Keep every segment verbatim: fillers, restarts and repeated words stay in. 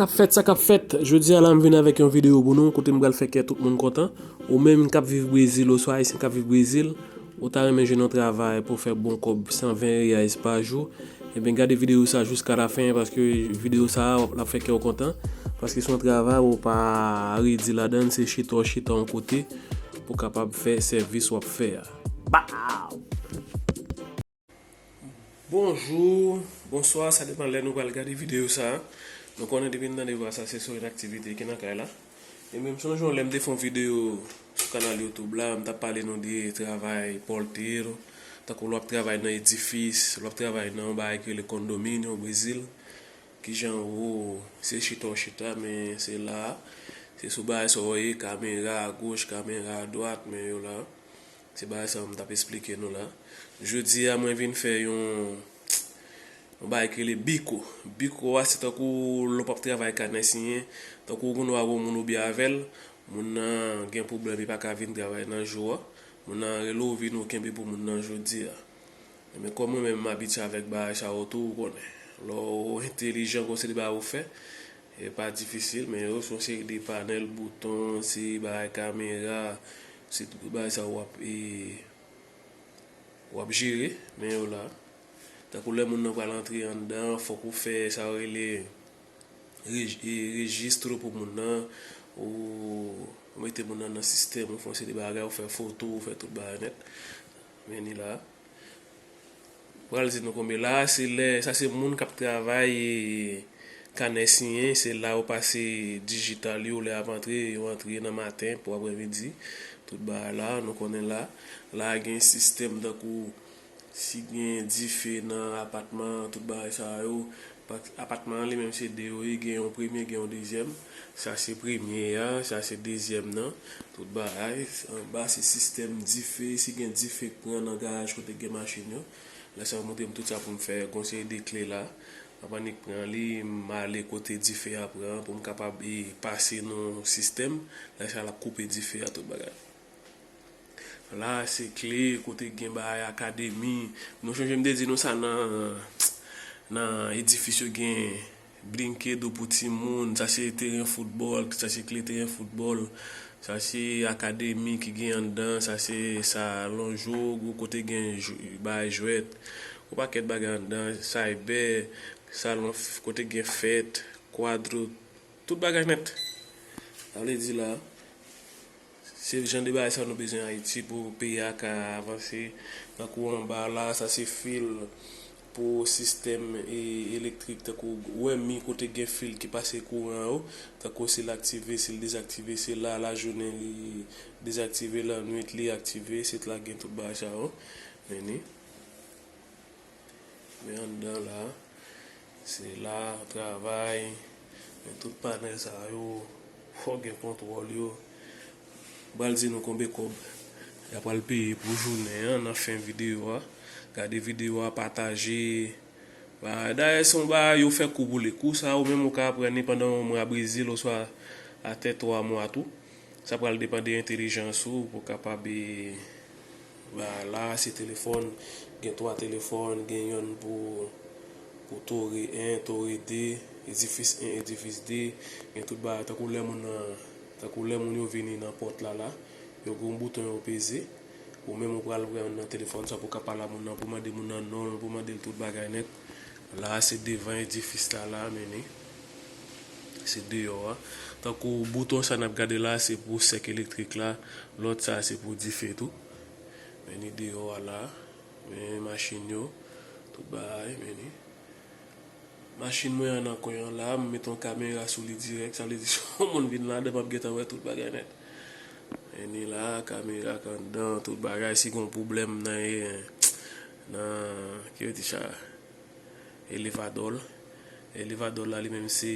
K ap fèt, sa k ap fèt? Jodi a la, m vin avèk yon videyo pou nou, kote m pral fè kè tout moun kontan. Ou menm k ap viv Brezil, oswa Ayisyen k ap viv Brezil, ou ta renmen jwenn yon travay pou fè bon kòb san ven reyais pa jou, ebyen, gade videyo sa jiska lafen, paske videyo sa l ap fè kè w kontan, paske se yon travay ou pa redi ladan l, se chita w chita yon kote pou w kapab fè sèvis w ap fè a. Baw! Bonjou, bonswa, sa depann lè nou pral gade videyo sa. Nou konnen depi n tande vwa sa, se sou yon aktivite ki nan kay la. E menm sonje yon lè m te fè yon videyo sou kanal YouTube la, m t ap pale nou de travay pòltè, tankou lè w ap travay nan edifis, lè w ap travay nan yon bagay ki rele kondominyo o Brezil, kijan ou se chita w chita, men se la, se sou bagay sa w ye, kamera agoch, kamera adwat, men yo la. Se bagay sa m t ap esplike nou la. Jodi a, mwen vin fè yon, yon bagay ki rele biko. Biko a, se tankou lè w ap travay kanè siyen, tankou ou gen dwa wè yon moun ou byen avè l, moun nan gen pwoblèm, li pa ka vin travay nan jou a. Moun nan rele w, vin ou kenbe pou moun nan jodi a. Men kòm mwen menm m abitye avèk bagay sa yo tou, ou konnen. Lè w entelijan, gon seri de bagay ou fè, e pa difisil, men yo se yon seri de panèl, bouton, se bagay kamera, se tout bagay sa w ap, e, w ap jere, men yo la. Tankou lè moun nan pral antre anndan, fòk ou fè sa yo rele rej-, e, rejistro pou moun nan, ou, ou mete moun nan nan sistèm, ou fè yon seri de bagay, ou fè foto, ou fè tout bagay nèt. Men ni la. Pral di nou konbyen la, se lè, sa se moun k ap travay, e, kanè siyen, se la yo pase dijital yo, lè y ap antre, yo antre nan maten pou aprèmidi, tout bagay la, nou konnen la. La gen sistèm tankou si gen dife nan apatman, tout bagay sa yo, pa-, apatman an li menm se de yo ye, gen yon premye, gen yon dezyèm. Sa se premye a, sa se dezyèm nan. Tout bagay, anba se sistèm dife, si gen dife k pran nan garaj kote gen machin yo. Lè sa yo montre m tout sa pou m fè, gon seri de kle la. M ap annik pran li, m ale kote dife a pran pou m kapab, e, pase nan sistèm. Lè sa l ap koupe dife a, tout bagay. La se kle kote gen bagay akademi. Nou chonje m te di nou sa nan, nan edifis yo gen blinkedo pou timoun, sa se teren foutbòl, sa se kle teren foutbòl, sa se akademi ki gen anndan, sa se salon jwet, kote gen jw-, bagay jwèt. Yon pakèt bagay anndan, saybè, salon f-, kote gen fèt, kwadro, tout bagay nèt. Sa vle di la, se jan de bagay sa nou bezwen Ayiti pou peyi a ka avanse. Tankou anba la, sa se fil pou sistèm, e, elektrik, tankou ou wè mi kote gen fil ki pase kouran yo, tankou si l aktive, si l dezaktive, se la, lajounen li dezaktive, lannwit li aktive, se la gen tout bagay sa yo. Men ni. Men anndan la, se la, travay, men tout panèl sa yo, fò gen kontwòl yo. M pral di nou konbyen kòb y ap pral peye pou jounen an nan fen videyo a. Gade videyo a, pataje. Ba, dayè, se yon bagay yo fè kou pou li. Kou sa, ou menm ou ka aprann li pandan yon mwa Brezil oswa atè twa mwa tou. Sa pral depann de entèlijans ou pou w kapab, e, ba, la se telefòn, gen twa telefòn, gen yonn pou, pou tore en, tore de, edifis en, edifis de, gen tout bagay, tankou lè moun nan, tankou lè moun yo vini nan pòt la la, yo gen yon bouton yo peze, ou menm ou pral pran nan telefòn sa pou w ka pale a moun nan, pou mande moun nan non l, pou mande l tout bagay nèt. La se devan edifis la la, men ni. Se deyò a. Tankou bouton sa n ap gade la, se pou sèk elektrik la. Lòt sa, se pou dife tou. Men ni deyò a la. Men machin yo. Tout bagay, men ni. Machin mwen an nan kwen an la, m met yon kamera sou li dirèk. Sa vle di, si yon moun vin ladan, m ap gentan wè tout bagay nèt. Men ni la, kamera k anndan, tout bagay. Si gen yon pwoblèm nan, nan, ki yo di sa? Elevadò l. Elevadò la li menm se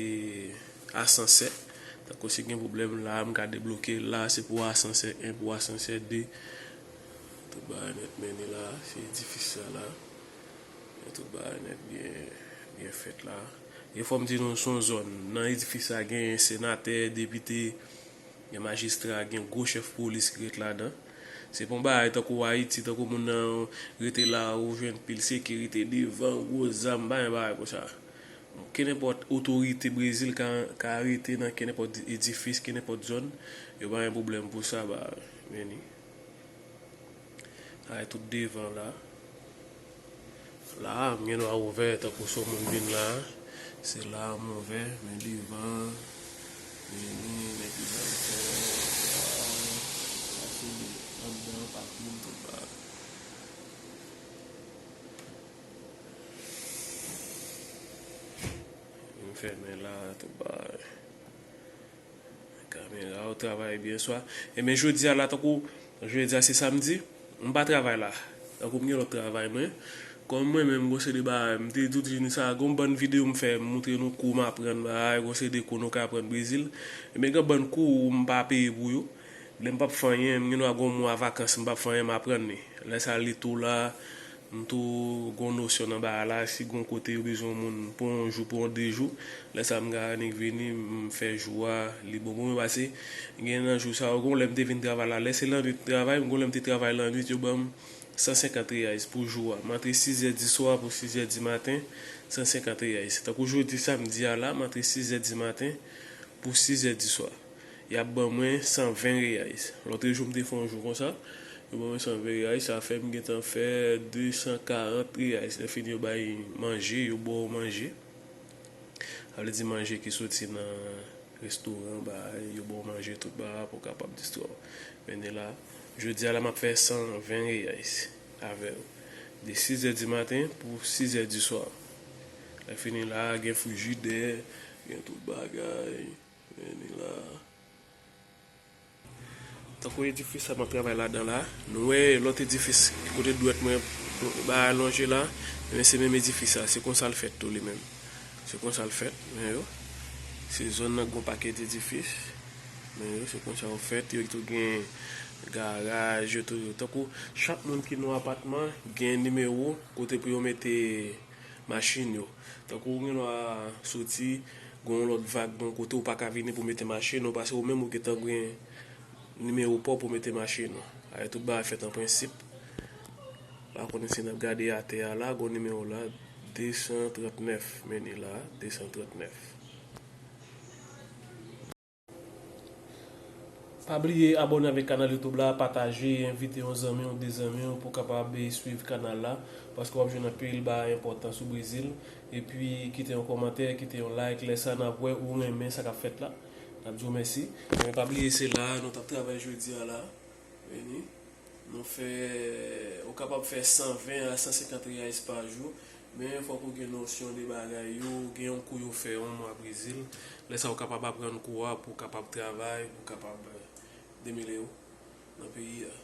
asansè. Tankou si gen pwoblèm la, m ka debloke l la, se pou asansè en, pou asansè de. Tout bagay nèt, men ni la, se edifis sa la. Men tout bagay nèt byen, byen fèt la. E fò m di nou, se yon zòn. Nan edifis sa, gen senatè, depite, gen majistra, gen gwo chèf polis ki ret ladan. Se pa yon bagay tankou Ayiti, tankou moun nan rete la, ou jwenn pil sekirite devan, gwo zam, pa gen bagay konsa. Kenenpòt otorite Brezil ka, ka rete nan kenenpòt edifis, kenenpòt zòn. Yo pa gen pwoblèm pou sa, ba, vini. Ay, tout devan la. La, m gen dwa ouvè tankou si yon moun vin la. Se la m ouvè, men devan, vini, nèg yo pral fè, sa, sa se anndan, pakin, tout bagay. M fèmen la, tout bagay. Kamera yo travay byen swa. Ebyen, jodi a la, tankou, jodi a se samdi, m pa travay la. Tankou m gen lòt travay mwen. Kòm mwen menm, gon seri de bagay, m te di w sa, gon bann videyo m fè, m montre nou kou m aprann bagay, gon seri de kou nou ka aprann Brezil. Ebyen, gen bann kou m pa peye pou yo. Lè m p ap fè anyen, m gen dwa gon mwa vakans, m p ap fè anyen, m aprann li. Lè sa, li tou la, m tou gon nosyon nan bagay la, si gon kote yo bezwen moun pou yon jou, pou yon de jou, lè sa m ka annik vini, m fè jou a, li bon pou mwen, pase gen nan jou sa yo, gon lè m te vin travay la, lè se lannwit travay, gon lè m te travay lannwit, yo ban m san senkant reais pou jou a. M antre sizè di swa pou sizè di maten, san senkant reais. Tankou jodi samdi a la, m antre sizè di maten pou sizè di swa. Y ap ban mwen san ven reais. Lòt jou m te fè yon jou konsa, yo ban mwen san ven reais, sa fè m gentan fè de san karant reais. Lè fini yo bay manje, yo ba w manje. Sa vle di manje ki soti nan restoran, bay, yo ba w manje tout bagay pou w kapab distrè w. Men la, jodi a la m ap fè san ven reais avè w. De sizè di maten pou sizè di swa. Lè fini la, gen frijidè, gen tout bagay. Men la. Tankou edifis sa m ap travay ladan la, nou wè lòt edifis ki kote dwèt mwen ba lonje la, men se menm edifis sa, se konsa l fèt tou li menm. Se konsa l fèt, men yo. Se zòn nan gon pakèt edifis. Men yo, se konsa yo fèt, yo tou gen garaj, yo tou, tankou chak moun ki nan apatman gen nimewo kote pou yo mete machin yo. Tankou ou gen dwa soti, gen yon lòt vag, gen yon kote ou pa ka vini pou mete machin ou, paske ou menm ou gentan gen nimewo pa w pou mete machin ou. Ay, tout bagay fèt an prensip. La, konnen si n ap gade atè a la, gen yon nimewo la, de san trannèf, men ni la, de san trannèf. Pa bliye abòne avèk kanal YouTube la, pataje, envite yon zanmi w, de zanmi w pou kapab swiv kanal la, paske w ap jwenn anpil bagay enpòtan sou Brezil. Epi kite yon kòmantè, kite yon like, lè sa n ap wè ou renmen sa k ap fèt la. N ap di w mèsi. Men pa bliye se la nou t ap travay jodi a la. Vini. Nou fè, ou kapab fè san ven a san senkant reais pa jou, men fòk ou gen nosyon de bagay yo, gen yon kou yo fè yon mwa Brezil. Lè sa ou kapab aprann kou a pou w kapab travay, pou w kapab, eh, demele w nan peyi a.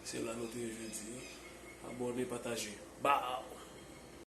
Se la nou te ye jodi a. Abòne, pataje. Baw!